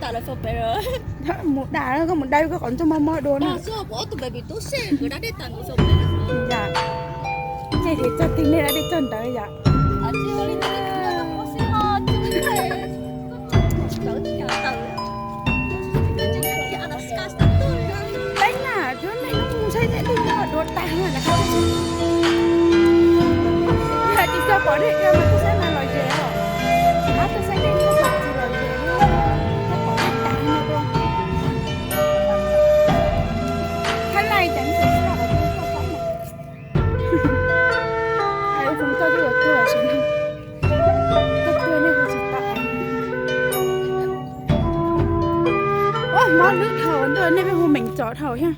Mus da, koj mus da koj qhov ncauj mob mob dua na. Yam, ces thiaj txog twg nej da dej txog ntawd yom. Peb na, cov neeg no mus saib dej dej no dua tag na. Yog tsis tau pom dej no mas tuaj saib mas lom zem os. Ab, tuaj saib dej no mas tsis lom zem, tuaj pom dej tag no dua. Thab Lais cas ntxim tsis tau qhov twg tuaj pom na. Hais ua foom koj twb los tuaj lawm, koj tuaj nej hu tsis tau. Ua mob lwb dhau ntuj, nej pheej hu meem txom dhau thiab.